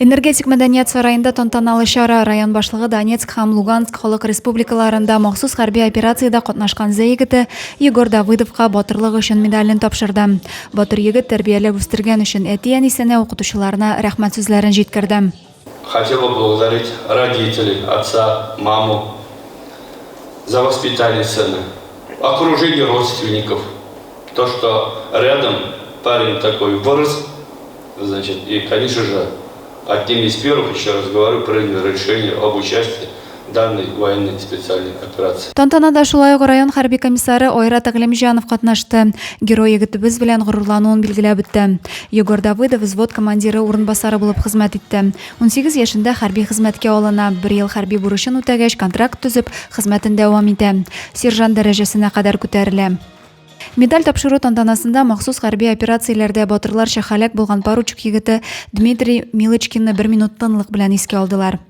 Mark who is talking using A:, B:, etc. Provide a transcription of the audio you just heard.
A: Энергетик мәдәният сараенда тантаналы чара район башлыгы Донецк һәм Луганск халык республикаларында махсус хәрби операциядә катнашкан Зәй егете Егор Давыдовка батырлык өчен медален тапшырды. Батыр егет тәрбияләп үстергән өчен әти-әнисенә, укытучыларына рәхмәт сүзләрен җиткерде.
B: Хотел бы поблагодарить родителей, отца, маму за воспитание сына, окружение родственников, то, что рядом парень такой вырос, значит, и, конечно же, одним из первых, еще раз говорю, принял решение об участии данной военной специальной операции.
A: Тантанада шулай ук район хәрби комиссары Айрат Әгъләмҗанов катнашты. Герой егетебез белән горурлануын билгеләп үтте. Егор Давыдов взвод командиры урынбасары булып хезмәт итте. 18 яшендә хәрби хезмәткә алына, бер ел хәрби бурычын үтәгәч, контракт төзеп, хезмәтен дәвам итә. Сержант дәрәҗәсенә кадәр күтәрелә. Медаль тапшыру тантанасында махсус хәрби операцияләрдә батырларча һәлак булган поручик егете Дмитрий Милочкинны бер минут тынлык белән искә алдылар.